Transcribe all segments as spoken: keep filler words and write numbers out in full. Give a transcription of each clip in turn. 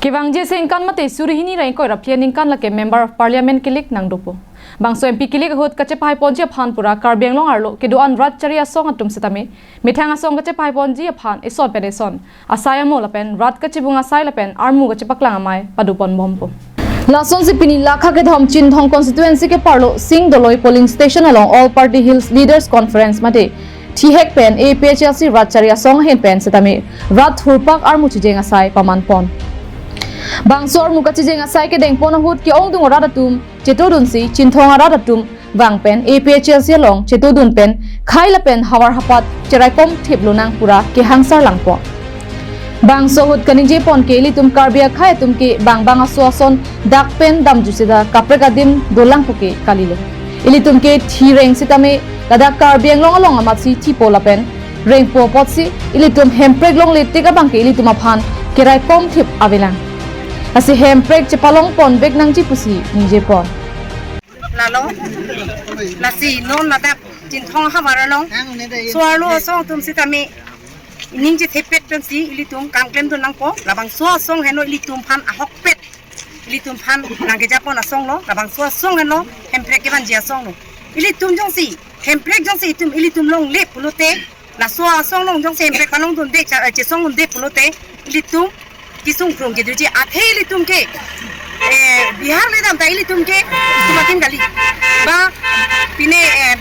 Kevangji sengkan mate suri hini ra ingkoi ra phli aningkan lake Member of Parliament kilik nangdopo. Bangso M P kilik ahut kachepahai ponji aphan pura Karbi Anglong arlo kedo-an rat chari asong atum setame methang asong kachepahai ponji aphan eson pen eson asai amo lapen rat kachibung asai lapen armu kachepaklang amei padopon bompo. Lasonsi pini lakha kethom Chinthong constituency keparlo Singdoloi polling station along All Party Hills Leaders Conference mate thihek pen A P H L C rat chari asong ahin pen setame rat hurpak armu chijeng asai paman pon. Bangso armu kachijeng asai kedeng pon ahut ke-ongdung arat atum chetodunsi Chinthong arat atum vang pen A P H L C along chetodun pen khei lapen havar hapat cheraikom thip lonang pura kehangsar langpo. Bangso ahut kaningje pon ke ilitum Karbi akhei atum ke bang bang aso ason dak pen damjusida kaprek adim dolang puke kalilo. Ilitum ke thi reng setame ladak Karbi Anglong along amatsi thipo lapen rengpo apotsi ilitum hemprek longle tik abang ke ilitum aphan keraikom thip avelang. Lasi hemprek chepalong pon vek nangji pusi ningje pon. Lalo, lasi non ladak Chinthong havar along so-arlo asong atum setame ining chethepet pensi ilitum kangklem dun nangpo, labangso asong heno ilitum aphan ahokpet, ilitum aphan nangkejapon asong lo, labangso asong heno hemprek kevanji asong lo. Ilitum jongsi hemprek jongsi itum ilitum longle pulote, laso asong along jongsi hemprek palong dunde, cha-, chesong dunde pulote, ilitum kesung krung kedoji athe ilitum ke, eh, Bihar le dam ta ilitum ke itum akin kali. Ba pine, eh,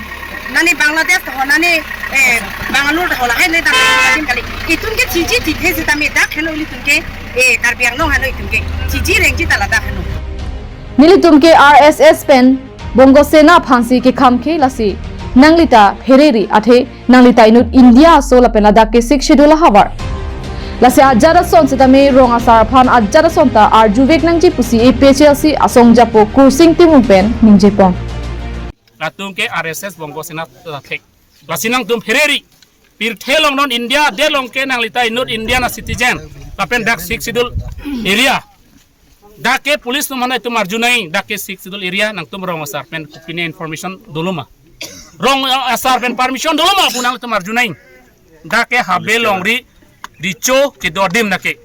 nane Bangladesh ho, nane, eh, Bangalore ho, lahai le dam ta itum akin kali. Itum ke thiji thithe setame dak heno ilitum ke, eh, Karbi Anglong heno itum ke thiji rengji ta ladak heno. Nelitum ke R S S pen Bongo Sena aphansi kekhamkhe lasi nanglita phereri athe nanglita inut India aso lapen ladak ke Sixth Schedule ahavar. Lasi ajat ason setame rong asar aphan ajat ason ta arjuvek nangji pusi A P H L C asong japo Kursing Timung pen ningje pon. Latum ke R S S Bongo Sena ta thek. Lasi nangtum phereri. Pirthe along non India adet along ke nanglita inut Indian a citizen. Lapen dak Sixth Schedule area. Dak ke police atum aphan itum arjunai, dak ke Sixth Schedule area nangtum rong asar pen kopine information doloma. Rong asar pen permission doloma pu nangtum arjunai. Dak ke Habe Longri Recho kedo adim dak ke.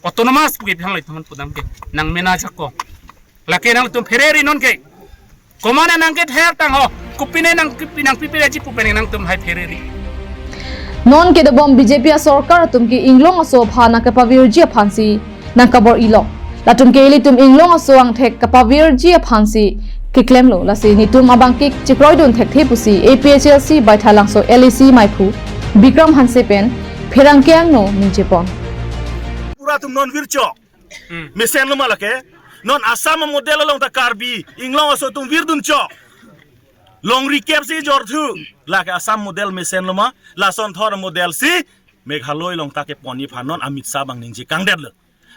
Autonomous pu ke pihang itum aphan pudam ke. Nangmena jako. Lake nangtum phereri non ke. Komane nangkether tang ho. Kopine nang kopi nangpipeji pu pen nangtum hai phereri. Non kedobom B J P asorkar atum ke inglong aso aphan nangkapavirji aphansi nangkabor-ilo. Latum ke ilitum inglong aso angthek kapavirji aphansi keklemlo. Lasi nitum abang ke chekroidun thekthe pusi A P H L C Baithalangso L A C maiphu Bikram Hanse pen pherangke angno ningje pon. Pura atum non vircho. Hmm. Mesen loma lake. Non Assam model along ta Karbi inglong aso atum virduncho. Longri kep si jorthu. Lake Assam model mesen loma. Lason thor model si Meghalaya along ta kepon aphan non Amit Shah abang ningje kangdetlo.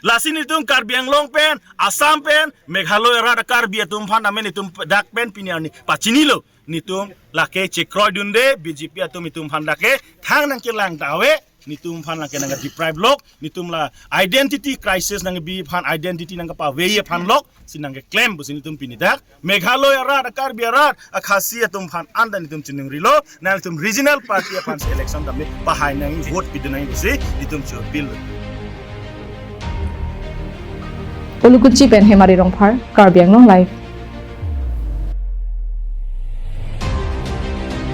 Lasi nitum Karbi Anglong pen, Assam pen, Meghalaya arat Karbi atum aphan amen itum dak pen pini arni pachinilo. Nitum lake chekroidunde, B J P atum itum aphan lake thang nangkelang ta ave, nitum aphan lake nangke deprive lok, nitum la identity crisis nangkebi aphan, identity nangkepavei aphan lok, si nangkeklem pusi nitum pini dak Meghalaya arat, Karbi arat, a Khasi atum aphan anta nitum chiningrilo, nangtum regional party aphansi election dam pahai nang vote pidun nang pusi nitum chopil. Ulukuchi pen Hemari Rongphar, Karbi Anglong Live.